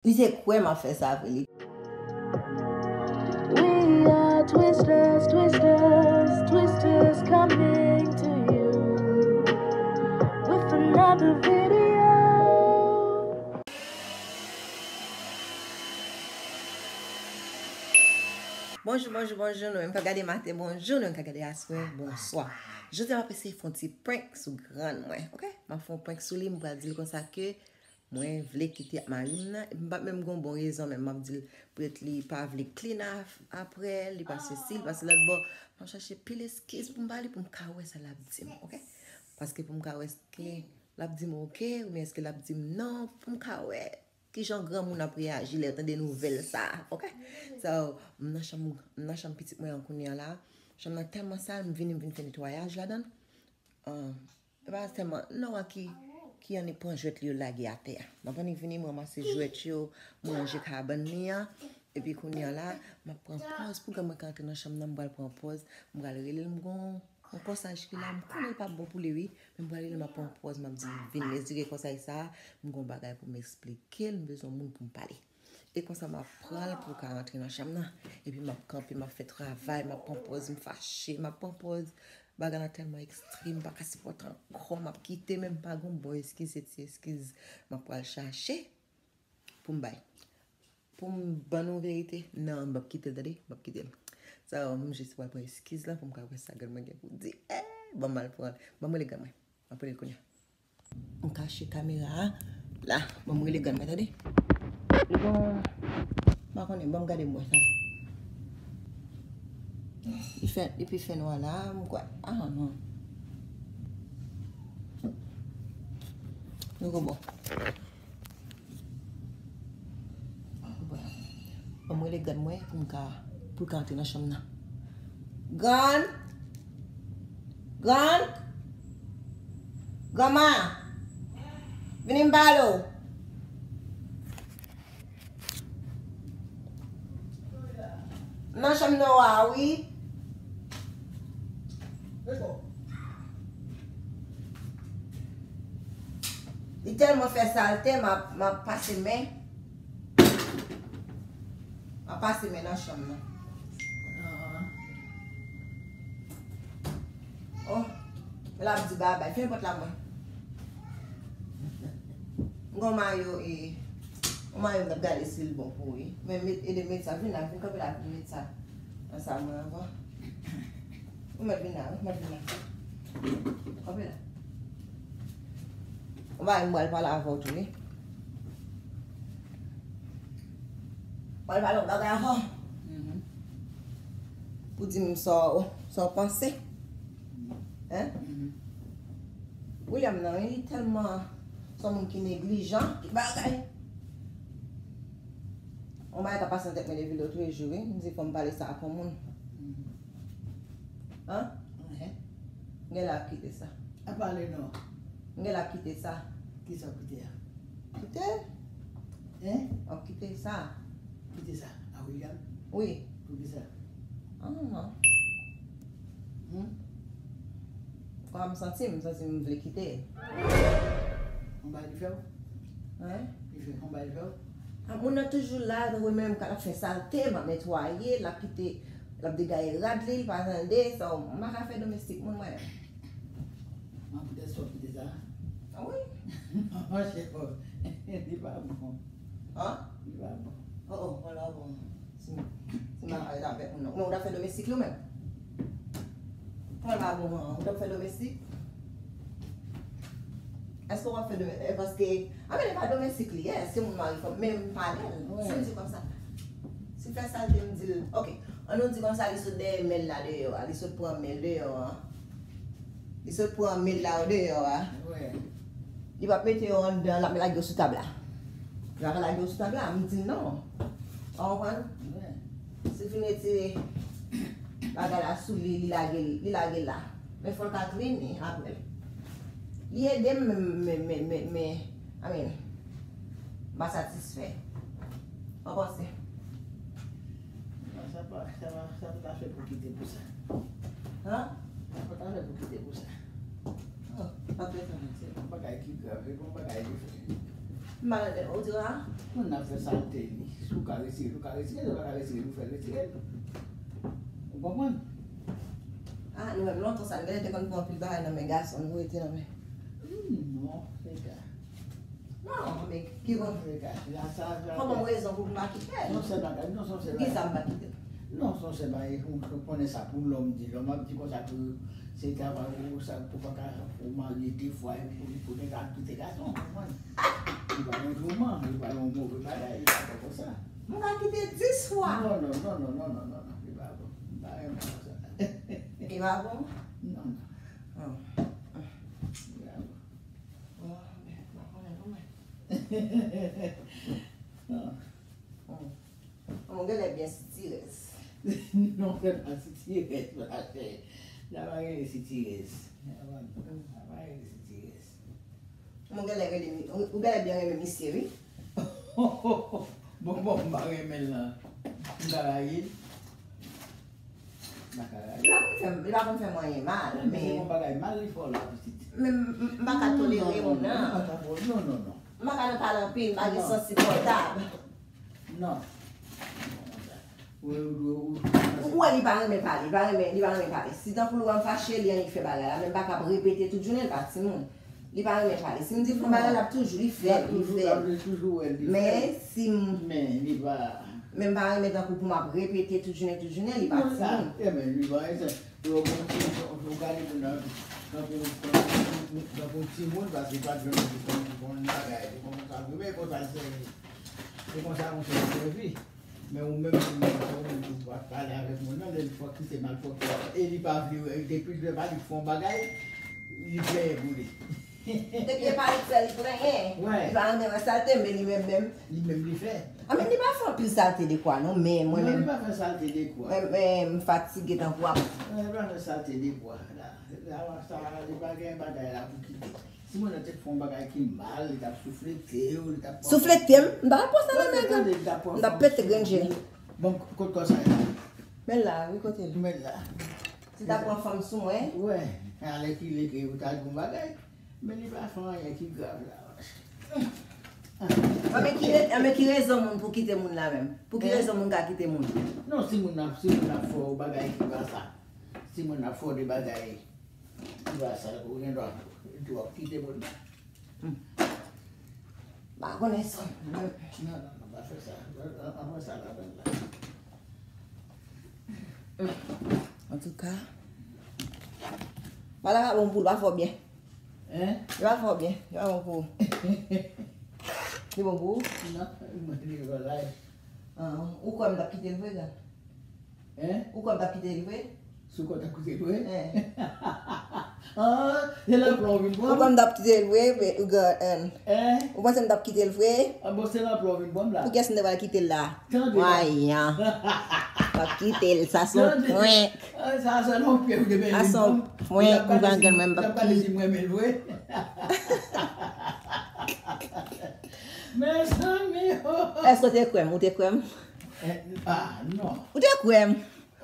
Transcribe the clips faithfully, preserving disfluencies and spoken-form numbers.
Li se kwè m ap fè sa vre, li. We are Twisters, Twisters, Twisters coming to you with another video. Bonjou, bonjou, bonjou, nou menm k ap gade maten, bonjou, nou menm k ap gade aswè, bonswa. Jodi a m ap eseye fè yon ti prank sou grann mwen, oke? M ap fè yon prank sou li, m pral di l konsa ke mwen vle kite ak mari m nan, epi m pa t menm gen yon bon rezon, men m ap di l poutèt li pa vle clean af-, apre, li pa sesi, li pa sela, bon, m ap chache pil eskiz pou m ba li, pou m ka wè sa l ap di m, oke? Paske pou m ka wè èske l ap di m oke, oubyen èske l ap di m non, pou m ka wè kijan granmoun ap reyaji lè yo tande nouvèl sa a, oke? So, m nan chanm, m nan chanm pitit mwen an kounye a la. Chanm nan tèlman sal, m vini, m vin fè netwayaj ladan l. Ah, e pa tèlman, non, a ki, ki annik pran jwèt li yo lage atè a. M ap annik vini, m ranmase jwèt yo, m ranje kabann li an. Epi kounye a la, m ap pran pòz pou granmwen ka antre nan chanm nan, m pral pran pòz, m pral rele l, m gon yon kòsaj ki la, m konnen l p ap bon pou li wi, men m pral rele l, m ap pran pòz, m ap di l vin mezire kòsaj sa a, m gon bagay pou m eksplike l, m bezwen moun pou m pale. E konsa m ap pran l pou l ka rantre nan chanm nan. Epi m ap kanpe, m ap fè travay, m ap pran pòz, m fache, m ap pran pòz. Bagay la tèlman ekstrèm, m pa ka sipòte ankò, m ap kite, men m pa gon bon eskiz, se ti eskiz m ap pral chache pou m bay. Pou m ban nou verite, non, m p ap kite l, tande, m p ap kite l. Sa, m jis pral pran eskiz la pou m ka wè sa grann mwen gen pou di. Eh, ban m al pran, ban m rele grann mwen. M ap rele l kounye a. M kache kamera a. La, ban m rele grann mwen, tande. Li gon, m pa konnen, ban m gade m wè sa. Li fè, li pi fè nwa la, m kwè. Ah, non. Nou gon bon. Ban m rele grann mwen pou m ka, pou l ka antre nan chanm nan. Grann! Grann! Granma! Vini m pale w. M nan chanm nan w a wi. Li tèlman fè salte, m ap, m ap pase men. M ap pase men nan chanm nan. Oh, l ap di babay. Fèmen pòt la mwen. M gon mayo, e, yon mayo m t ap gade si l bon pou ou wi. Men met, ede m met sa, vin la, vin kanpe la, vin met sa. Nan sa mwen avan. Ou mèt vin la wi, ou mèt vin la. Kanpe la. Ou pa wè m pral pale avè w tou wi. M pral pale yon bagay avè w. Pou di m sa w, sa w panse. Hein? William nan, li tèlman se yon moun ki neglijan, ki bagay. Yon bagay k ap pase nan tèt mwen depi lòtrejou wi. M di fò m pale sa ak yon moun. Hein? M gen lè ap kite sa. A pale non. M gen lè ap kite sa. Kisa w kite a? Kite? Hein? M ap kite sa. Kite sa? A William? Wi. Poukisa? Ah non. Hmm? Kòman m santi m? M santi m vle kite. Yon bagay li fè w? Hein? Li fè yon bagay li fè w? Ah, moun nan toujou la, tankou menm, l ap fè salte, m ap netwaye, l ap kite, l ap degaye rad li, li pa tande, sa, m pa ka fè domestik moun mwen. Mwen poutèt sa w kite sa. Ah wi? Monchè, li pa bon. Hein? Li pa bon. Oh, oh, mwen la bon. Si, si m pa pale avèk moun nan. Men ou t ap fè domestik li ou menm? Kòman l pa bon an? Ou t ap fè domestik? Èske w ap fè domestik? Paske, a men e pa domestik li ye, èske moun mari fanm, men m pale l. Si m di konsa, si l fè salte m di l, oke, ann nou di konsa li sot dèyè men l la deyò a, li sot pran men l deyò a. Li sot pran men l la deyò a. Li p ap mete yo anndan, l ap lage yo sou tab la. Li pa ka lage yo sou tab la, m di l non. Ou konprann? Si l fin retire bagay la sou li, li lage l, li lage l la. Men fò l ka clean li apre. Li ede m, men, men, men, men, men, I mean, m pa satisfè. Ou panse? Non, sa pa, sa pa, sa pa ta fè pou kite pou sa. Hein? Sa pa ta fè pou kite pou sa. Oh, pa fè sa, mesye. Yon bagay ki grav, e bon bagay li fè. M pa tande, ou di a? Moun nan fè salte li. Si w ka retire l, ou ka retire l. Si w pa ka retire l, ou fè l retire l. Ou konprann? Ah, nou menm lontan sa, nou genlè te konn pran anpil bagay nan men gason, nou rete nan men. Hmm, non, se ka. Non, men ki bon. Se ka. La, sa, sa, fò ban m rezon pou m pa kite l. Non, se bagay, non, se bagay. Poukisa m pa kite l? Non, se bagay, ou, ou konnen sa pou lòm di. Lòm ap di konsa pou se travay ou, sa, pou pa ka, ou marye de fwa, epi pou, pou te ka kite gason, ou konprann? Li pa yon jouman, li pa yon move bagay, li pa fè konsa. M ka kite dis fwa. Non, non, non, non, non, non, non, non, li pa bon. M pa renmen konsa. Li pa bon? Non, non. Oh. Li pa bon. Bon, men, m pa konnen non, men. Non. Hmm. Bon, genlè byen sitirèz. Non, se pa sitirèz, machè. Sa pa rele sitirèz. Sa pa, sa pa rele sitirèz. Bon, genlè rele mi-, ou, ou genlè byen renmen misye, wi. Bon, bon, m pa renmen l nan. M pa rayi l. M pa ka rayi l. Li pa konn fè m, li pa konn fè m anyen mal, men. Men se yon bagay mal li fè w la, pitit. Men m, m, m pa ka tolere moun nan. Non, non, non, non, non. M pa ka nan pale anpil, m pa gen sans sipòtab. Non. Ou, ou, ou, ou, ou wè li pa renmen pale, li pa renmen, li pa renmen pale. Si tankou l wè m fache, li annik fè bagay la, men m pa ka ap repete tout jounen, l pa timoun. Li pa renmen pale. Si m di l fè yon bagay, l ap toujou, li fè l, li fè l. L ap toujou wè l, li fè l. Men si m, men li pa, men m pa renmen tankou pou m ap repete tout jounen, tout jounen, li pa timoun. Non, sa, e men li pa, e sa, ou, ou, ou gade moun nan, tankou, tankou, tankou timoun, paske pa t janm di konn, konn bagay, li konn sa, men konsa l sèvi. Se konsa yon sèl sèvi. Men ou menm, ou menm, ou menm, ou pa pale avèk moun nan, lè l fòk kite malfòtè a. E li pa vle wè, depi l pa li fè yon bagay, li plenyen pou li. Depi e pa li k fè, li plenyen. Wè. Li pa renmen wè salte, men li menm menm. Li menm li fè. A, men li pa fè anpil salte de kwa, non, men mwen menm. Non, li pa fè salte de kwa. Mwen, mwen, m fatige tankou ap. Non, li pa fè salte de kwa, la. La, sa, li pa gen bagay la pou kite. Si moun nan te fè yon bagay ki mal, li t ap souflete w, li t ap pran. Souflete m? M pa t ap pran sa nan men. Tande, li t ap pran. M t ap pete grenn je. Bon, kot kò sa ye? Men l la, wi, kote l? Men l la. Li t ap pran fanm sou mwen? Wè, alèkile ke ou ta di yon bagay, men li pa fè anyen ki grav la. A, men ki re-, a, men ki rezon moun pou kite moun la menm? Pou ki rezon moun ka kite moun? Non, si moun nan, si moun nan fè w bagay ki pa sa. Si moun nan fè w de bagay, Ou pa sa, ou gen dwa, dwa kite moun nan. Hmm. Pa konnen sa. Non, non, non, pa fè sa. An, an, an fè sa ladan la. Antouka, bagay la pa bon pou ou, pa fè w byen. Hein? Li pa fè w byen, li pa bon pou ou. Li bon pou ou? Non, mwen li pa la. Ah, ou kwè m t ap kite l vre, grann? Hein? Ou kwè m t ap kite l vre? Si w kwè w t ap kite l vre? Hein. Ah, se lanplwa w vin pran? Ou kwè m t ap kite l vre, men, grann? Hein? Ou panse m t ap kite l vre? Ah, bon, se lanplwa w vin pran la. Pou kiyès m te pral kite l la? Tande la. Mwayan. M ap kite l, sa se yon prank. Ah, sa, sa se yon prank ou te vin pran. Sa se yon prank, ou pa grann mwen, m p ap kite. Ou pa di m renmen l vre. Mezanmi, oh. Èske w te kwè m? Ou te kwè m? Eh, ah, non. Ou te kwè m?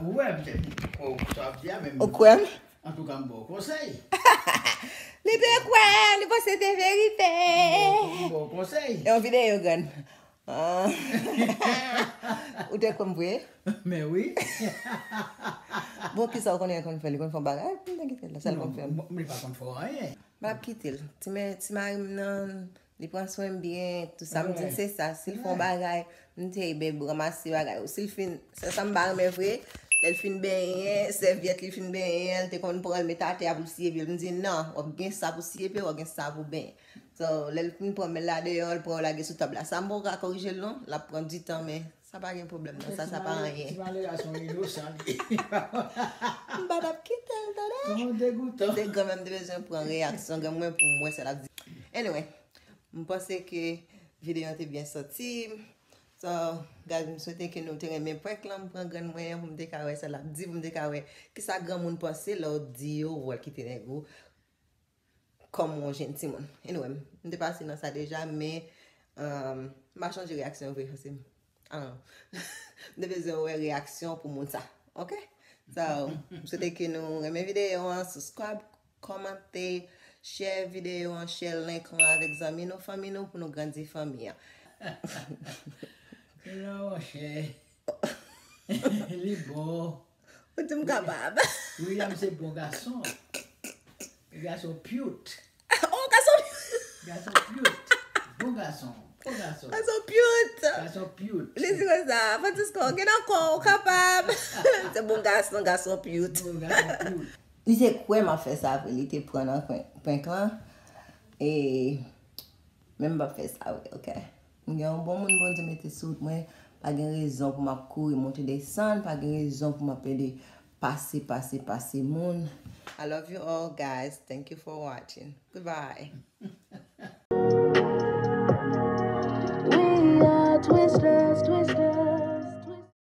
Ou wè, m te, oh, sa w ap di a, men. Ou kwè m? Antouka, m ba w konsèy. Li te kwè, li panse se verite. M ba w, m ba w konsèy. E yon videyo, grann. Ah. Ou te kwè m vre? Men wi. Bon, kisa w konnen l konn fè? Li konn fè yon bagay? M te kite l la, sa l konn fè. Non, m, m, li pa konn fè anyen. M ap kite l. Ti mè, ti mari m nan, li pran swen m byen, tout sa. M di l se sa. Si l fè yon bagay, m te bèb ranmase bagay. Ou si l fin, se sa m pa renmen vre, lè l fin benyen, sèvyèt li fin benyen, l te konn pran l met atè a pou l siye pye l. M di non, w ap gen sa pou siye pye, w ap gen sa pou benyen. So, lè l fin pran men l la deyò, l pran yo lage sou tab la. Sa m poko ka korije l non, l ap pran ditan, men sa pa gen pwoblèm nan, sa, sa pa anyen. Ti malere a se yon inosan li. M pa t ap kite l, tande. Son degoutan. Se granmè m te bezwen pran reyaksyon granmwen pou m wè sa l ap di. Anyway, m panse ke videyo an te byen soti. So, guys, m swete ke nou te renmen prank lan, m pran grann mwen an pou m te ka wè sa l ap di, pou m te ka wè kisa granmoun panse lè w di yo ou al kite nèg ou. Kòm yon jenn timoun. Anyway, m te pase nan sa deja, men, um, m pa chanje reyaksyon vre, paske m, I don't know. M te bezwen wè reyaksyon pou moun sa. Ok? So, m swete ke nou renmen videyo an, subscribe, kòmante, Share videyo an, share link lan avèk zanmi nou, fanmi nou, pou nou grandi fanmi an. Non, monchè. Li bon. Ou di m kapab. William se bon gason. Li gason cute. Oh, gason. Gason cute. Bon gason. Bon gason. Gason cute. Gason cute. Li di konsa, Francisco, gen nan kò, ou kapab. Se bon gason, gason cute. Bon gason cute. Li te kwè m ap fè sa vre, li te pran nan prank lan. E men m p ap fè sa vre, ok? M gen yon bon moun Bondye mete sou wout mwen, pa gen rezon pou m ap kouri monte desann, pa gen rezon pou m ap pede pase, pase, pase moun. I love you all, guys. Thank you for watching. Goodbye.